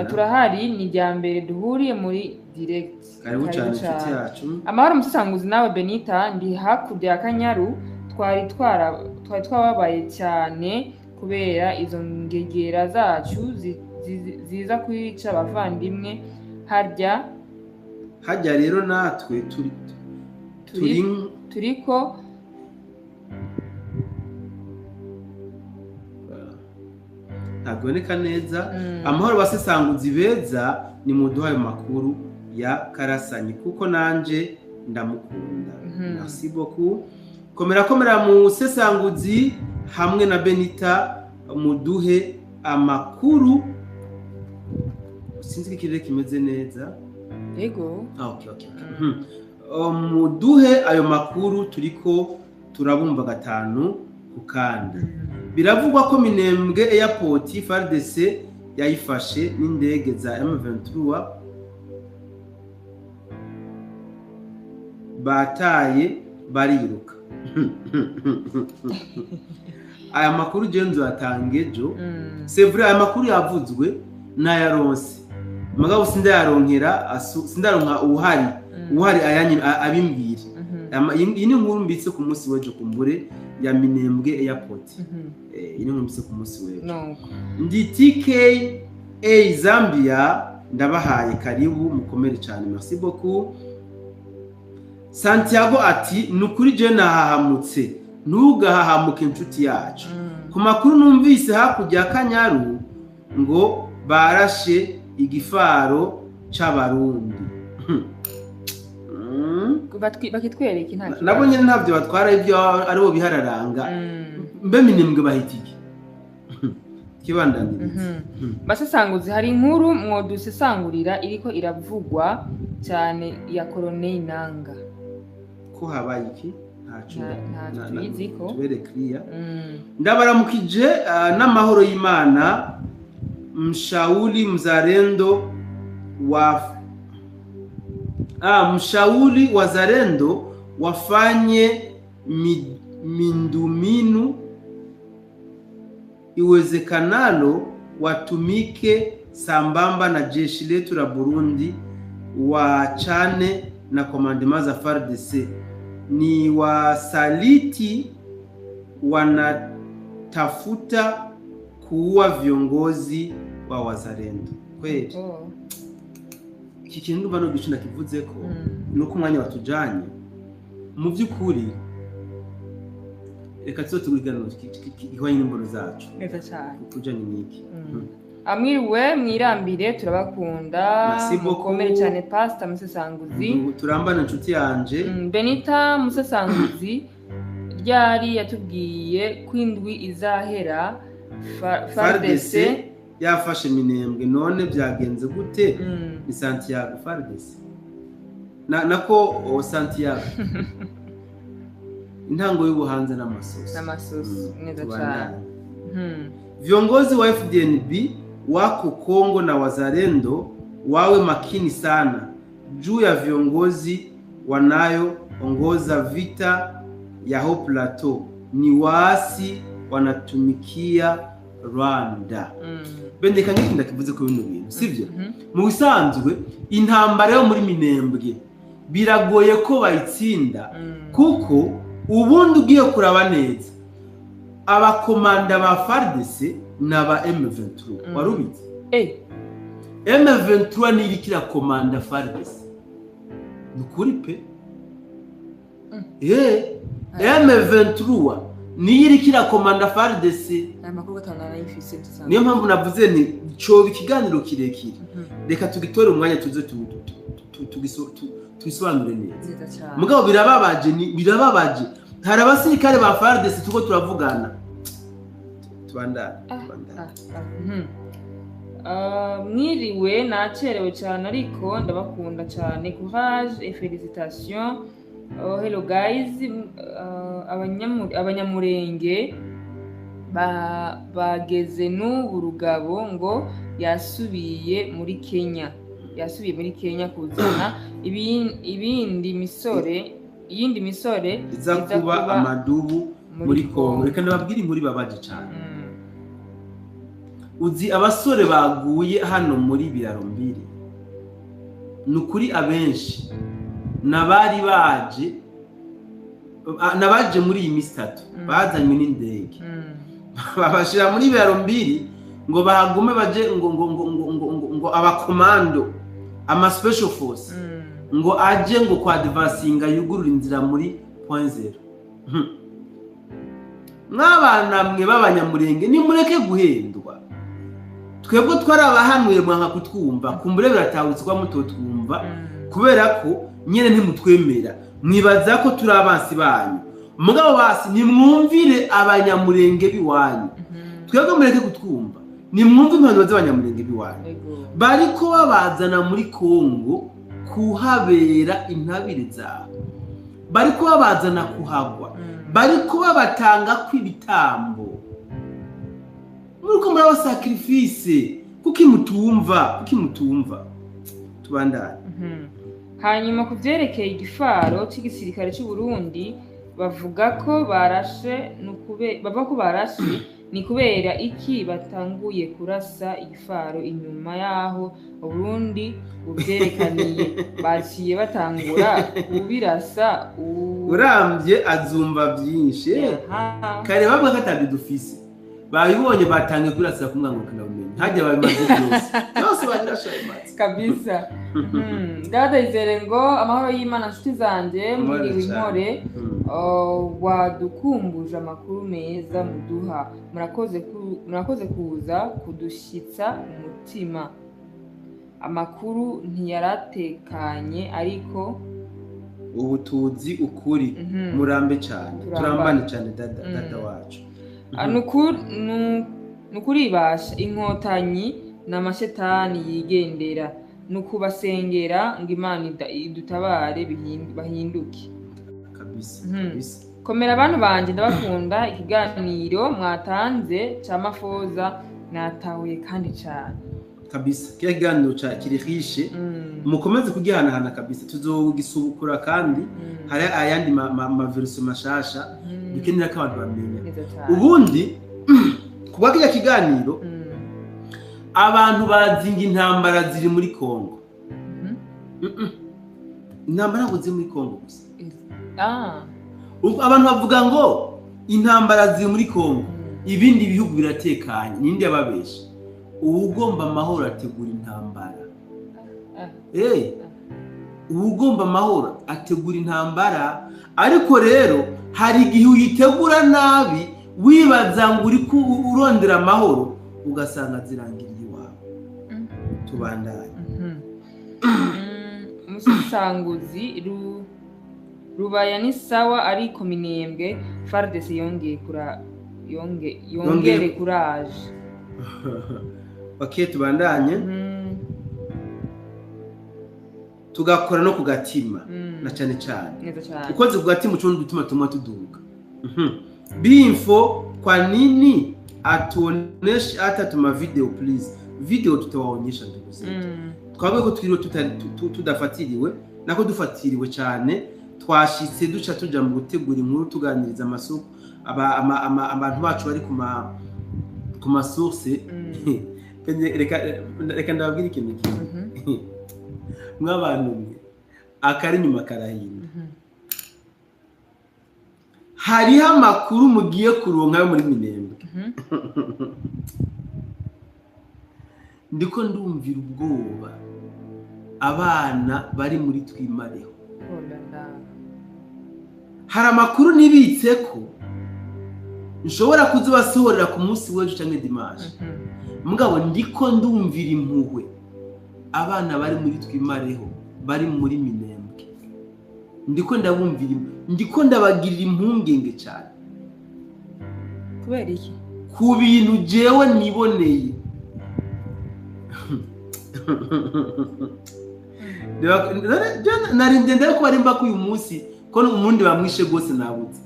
turahari, ni rya mbere duhuriye muri direct. Karibu cyane nshuti yacu. Amahoro musanguzi nawe Benita, ndi hakurya ya Kanyaru. Twari twababaye cyane kubera izo ngegera zacu ziza kwica abavandimwe harya rero natwe turiko ntaboneka neza. Amahoro basesanguzi beza, ni muduhaye makuru ya Karasanyi kuko nanje ndamukunda. Merci beaucoup. Komera komera musesanguzi hamwe na Benita, muduhe amakuru. Sinzi ikirere kimeze neza. Yego. Okay. Muduhe ayo makuru turiko turabumva 5 ku kandi. Biravugwa ko Minembwe Airport FARDC yayifashe n'indege za M23 bataye bariruka. Aya makuru je nzoyatange ejo. C'est vrai, aya makuru yavuzwe n'ayaronse, mugabo sindayaronkera, sindaronka ubuhari ayanyi abimbwira. Iyi ni inkuru mbitse ku munsi w'ejo kumbure ya Minembwe Airport. Iyi ni inkuru mbitse ku munsi w'ejo. Ndi TKA Zambia, ndabahaye karibu, mukomere cyane. Merci beaucoup. Santiago ati nukuri je nahahamutse, ntugahahamuke inshuti yacu. Ku makuru numvise hakurya ya Kanyaru ngo barashe igifaro c'abarundi. Bakitwereka nta nabo nyene ntavyo batwara, ibyo aribo bihararanga. Mbe Minembwe bahitiki kibandaniriza. Basesanguzi, hari inkuru mwodusesangurira iriko iravugwa cyane ya Colonel Nanga. Ko habaye iki? Ntaco tuyiziko. Tubere clear. Ndabaramukije n'amahoro y'Imana. Mshauli mzalendo wa Mshauri wazalendo wafanye minduminu iwezekanalo, watumike sambamba na jeshi letu la Burundi, waachane na commandement za FARDC. Ni wasaliti, wanatafuta kuua viongozi wa wazalendo. Kweli iki kintu ndumva no gicu nakivuze ko nuko umwanya watujanye. Mu by'ukuri reka tuze tubiganiro gihwanye n'imbono zacu Neza cyane. kujanye n'iki. Amwiriwe, mwirambire, turabakunda. Merci beaucoup. Mukomere cyane, Pastor Musesanguzi. Turambane, inshuti yanje. Benita Musesanguzi ryari yatubwiye ko indwi izahera FARDC FARDC yafashe Minembwe, none byagenze gute? Ni Santiago FARDC na nako Santiago intango y'ubuhanze n'amasoso. N'amasoso. Neza Tubandanye. cyane. Viongozi wa FDNB wako Kongo na wazalendo wawe makini sana juu ya viongozi wanayoongoza vita ya Haut Plateau, ni waasi wanatumikia Rwanda. Bendeka nk'iki ndakivuze ko bino bintu sivyo. Mu bisanzwe intambara yo muri Minembwe biragoye ko bayitsinda, kuko ubundi ugiye kuraba neza abakomanda ba FARDC n'aba M23. Warubizi? M23 niyo iriko irakomanda FARDC, ni ukuri pe. M23 niyo iriko irakomanda FARDC. Aya makuru gatanu narayifise, dusanzwe. Niyo mpamvu navuze ni coba ikiganiro kirekire. Reka tugitore umwanya tuze tubisobanure neza. Neza cyane. Mugabo birababaje, ni birababaje, hari abasirikare ba FARDC tuko turavugana. Tubandane, tubandane. Mwiriwe, nacerewe cyane ariko ndabakunda cyane. Courage et félicitations. Oh, hello guys. Abanyamurenge bageze n'ubu rugabo ngo yasubiye muri Kenya, yasubiye muri Kenya kuzana ibindi misore, iyindi misore iza kuba amadubu muri Kongo. Reka ndababwire inkuru ibabaje cyane. Uzi abasore baguye hano muri Biraro Mbiri? Ni ukuri abenshi n'abari baje, n'abaje muri iyi minsi itatu, bazanywe n'indege, babashira muri Biraro Mbiri ngo bahagume, baje ngo abakomando, ama special force, ngo aje ngo kwa advancinga yugurura inzira muri Point Zero. Mwabana mwe b'abanyamurenge, nimureke guhendwa. Twebwe twarabahanuye mwanka kutwumva. Kumbure biratahutse kwa mutotwumva, kubera ko nyene ntimutwemera, mwibaza ko turi abansi banyu. Mugabo basi nimwumvire abanyamurenge biwanyu. Twebwe mureke kutwumva, nimwumve impanuro z'abanyamurenge biwanyu. Bariko babazana muri Kongo kuhabera intabire zawe, bariko babazana kuhagwa, bariko babatanga kw'ibitambo, muriko muraba sacrifice. Kuki mutumva? Kuki mutumva? Tubandane. Hanyuma ku vyerekeye igifaro c'igisirikare c'u Burundi bavuga ko barashe, bavuga ko barashe ni kubera iki batanguye kurasa igifaro inyuma yaho Uburundi buvyerekaniye? Baciye batangura kubirasa Urambye azumva byinshi. Kare bavuga ko atabyo dufise, babibonye batangiye kurasa ku mwango bumenyi hajya babimaze byose byose bagirasha bimaze. Kabisa. Dada izere ngo amahoro y'Imana nshuti zanje. Amahoro Mwiriwe. cyane. Impore. Oh, wadukumbuje amakuru meza muduha. Murakoze murakoze kuza kudushyitsa umutima. Amakuru ntiyaratekanye ariko Ubu tuzi ukuri. Murambe cyane. Turambane. Turambane cyane, dada, dada wacu. Ah, nukuribasha inkotanyi ni amashetani yigendera, ni ukubasengera ngo Imana idutabare bahinduke. Kabisa. Kabisa. Komera abantu banje, ndabakunda. Ikiganiro mwatanze ca mafoza natahuye kandi cane. Kabisa kiriya kiganiro kiri riche, mukomeze kugihanahana kabisa, tuzogisubukura kandi hari ayandi ma version mashasha dukenera ko abantu bamenya. Neza cyane. Ubundi kubwa kiriya kiganiro, abantu bazinga intambara ziri muri Kongo. Intambara ntabwo ziri muri Kongo gusa. Ubwo abantu bavuga ngo intambara ziri muri Kongo, ibindi bihugu biratekanye. Ninde yababesha? Uwugomba amahoro ategura intambara. Uwugomba amahoro ategura intambara, ariko rero hari igihe uyitegura nabi, wibaza ngo uri urondera amahoro, ugasanga zirangiriye iwawe. Tubandanye. Umusisanguzi Rubaya ni sawa, ariko Minembwe FARDC yongeye kura yongere courage. Ok, tubandanye. Tugakora no ku gatima na cyane cyane. Neza cyane. Ukoze ku gatima ucundi gutuma tumwa tuduga. Binfo, kwa nini atuoneshe hata tuma video? Please, video tutawaonyesha ndugu zetu. Twabwe ko twiriwe tudafatiriwe, nako dufatiriwe cyane. Twashitse duca tuja mu gutegura inkuru, tuganiriza amasoko abantu bacu bari ku ma source. Reka ndababwira ikintu kimwe. Mw'abantu mwe, akari inyuma karahinda. Hariho amakuru mugiye kuronka yo muri Minembwe. Ndiko ndumvira ubwoba abana bari muri Twimareho. Oh la la. Hari amakuru nibitse ko nshobora kuzibasohorera ku munsi w'ejo canke dimanche. Mugabo ndiko ndumvira impuhwe abana bari muri Twimareho, bari muri Minembwe. Ndiko ndabumvira, ndiko ndabagirira impungenge cyane. Kubera iki? Ku bintu jewe niboneye. Narinde ndeko bari mbako uyu munsi ko umundi bamwishe gose nabuze.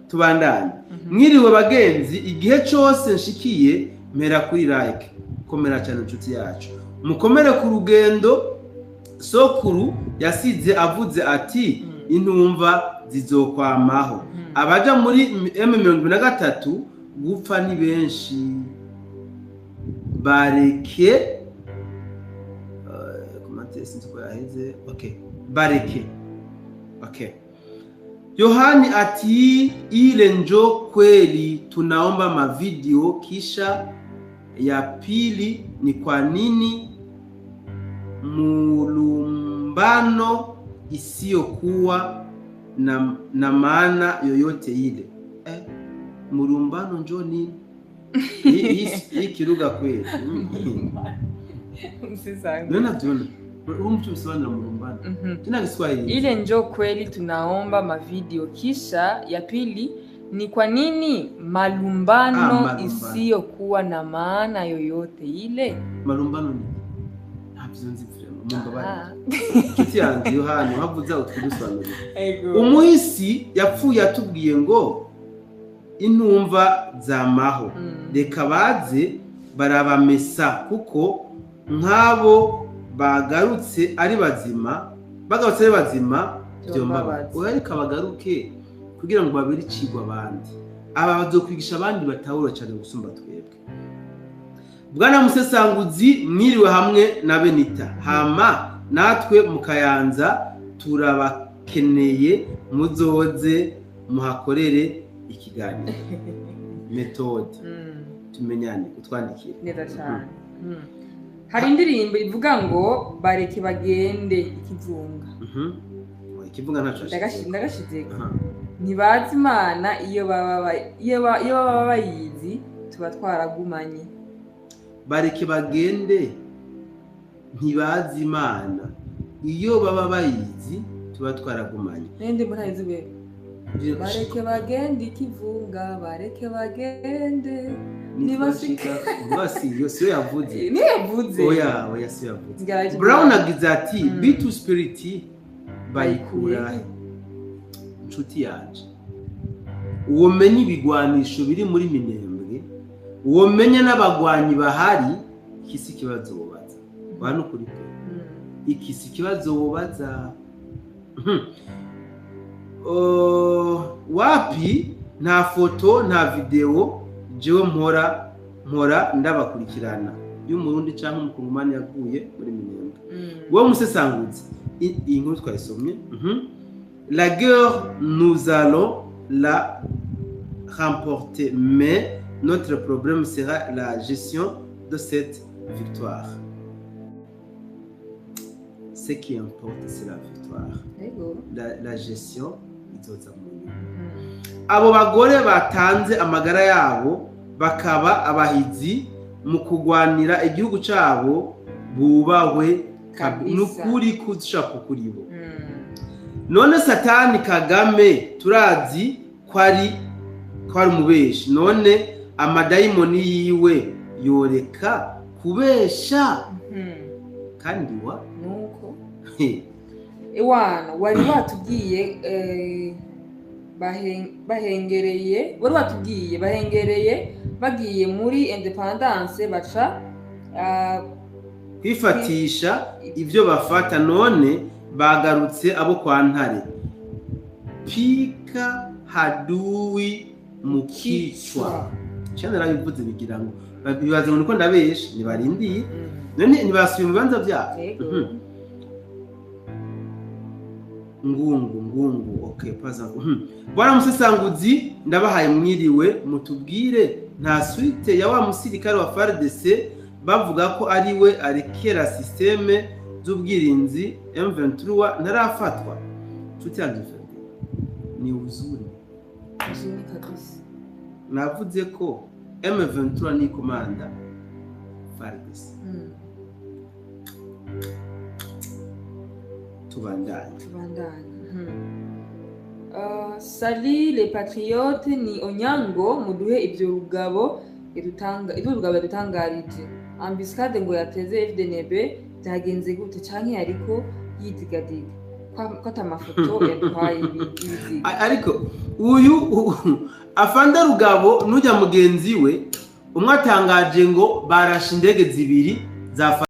Tubandanye. Mwiriwe bagenzi, igihe cyose nshikiye mpera kuri like. Komera cyane inshuti yacu. Mukomere ku rugendo. Sokuru yasize avuze ati intumva zizokwamaho. Abaja muri M23 gupfa ni benshi. Bareke comment sinzi ko yaheze. Okay, bareke. Okay. Yohani ati ile njo kweli, tunaomba mavideo. Kisha ya pili ni kwa nini mulumbano isiyokuwa na maana yoyote ile. Mulumbano njo nini? Hii kiruga kweli. Msisangu. Nena tuone. Huyu mtu msiwana mulumbano. Tuna Kiswahili. Ile njo kweli, tunaomba mavideo. Kisha ya pili ni kwa nini malumbano, malumbano isiyokuwa na maana yoyote ile. Malumbano ni ntabyo nzi vraiment, mumbabarire. Inshuti yanjye Yohani, wavuze utwidusobanurire. Ego. Umuhisi yapfuye atubwiye ngo intumva zamaho. Reka baze barabamesa, kuko nk'abo bagarutse ari bazima, bagarutse ari bazima byombabaza. Oya, reka bagaruke kugira ngo babere icigwa abandi. Aba bazokwigisha abandi batahura cyane gusumba twebwe. Bwana Musesanguzi, mwiriwe hamwe na Benita. Hama natwe mu Kayanza turabakeneye, muzoze muhakorere ikiganiro. Methode tumenyane, utwandikire. Neza cyane. Hari indirimbo ivuga ngo bareke bagende ikivunga. Oya, ikivuga ntaco ashitse. Ndagashizeko. Ntibazi Imana, iyo baba bayizi tuba twaragumanye. Bareke bagende ntibazi Imana, iyo baba bayizi tuba twaragumanye. Nende murayizi we. Bareke bagende ikivunga, bareke bagende Nitwashika basi, iyo siyo yavuze. Niyo yavuze. Oya, siyo yavuze. Brown agize ati B2 Spirit bayikura he? Inshuti yanje, uwo menye ibigwanisho biri muri Minembwe, uwo menye n'abagwanyi bahari, Iki si ikibazo wobaza wa nukuri pe. Iki si ikibazo wobaza. Oh, wapi, nta foto, nta video. Jewe mpora ndabakurikirana y'Umurundi canke Umukongomani yaguye muri Minembwe. Wowe musesanguzi, iyi nkuru twayisomye. La guerre, nous allons la remporter, mais notre problème sera la gestion de cette victoire. Ce qui importe, c'est la victoire. La gestion izoza mu nyuma. Abo bagore batanze amagara yabo, bakaba abahizi mu kugwanira igihugu cabo, bubahwe. Kabisa. Nukuri kushaka kuri bo. None Satani Kagame turazi ko ari umubeshi, none amadayimoni yiwe yoreka kubesha? Kandi wa Nuko ewana wari watubwiye, bahengereye, wari watubwiye bahengereye bagiye muri indépendance baca kwifatisha ibyo bafata, none bagarutse abo kwa Ntare pika haduwi mu kichwa. Cyane narabivuze, bigira ngo bibaza ngo niko ndabesha, nibarindiye. None ntibasubiye mu bibanza byabo? Yego. Ngungu ngungu, okay, paza. Bwana musesanguzi, ndabahaye mwiriwe. Mutubwire, nta suite ya wa musirikare wa FARDC bavuga ko ari we arekera système z'ubwirinzi M23 ntarafatwa? Nshuti yanjye Ferdinand, ni uzuri. Uzuri kabisa. Navuze ko M23 ni komanda FARDC. Tubandanye. Tubandanye. Salut les patriotes, ni Onyango. Muduhe ibyo Rugabo yadutanga, ibyo Rugabo yadutangarije. Embuscade ngo yateze FDNB byagenze gute, canke yariko yidigadiga ko ata mafoto yaduhaye ibiziga? Ariko uyu afande Rugabo nujya mugenzi we umwe atangaje ngo barashe indege zibiri za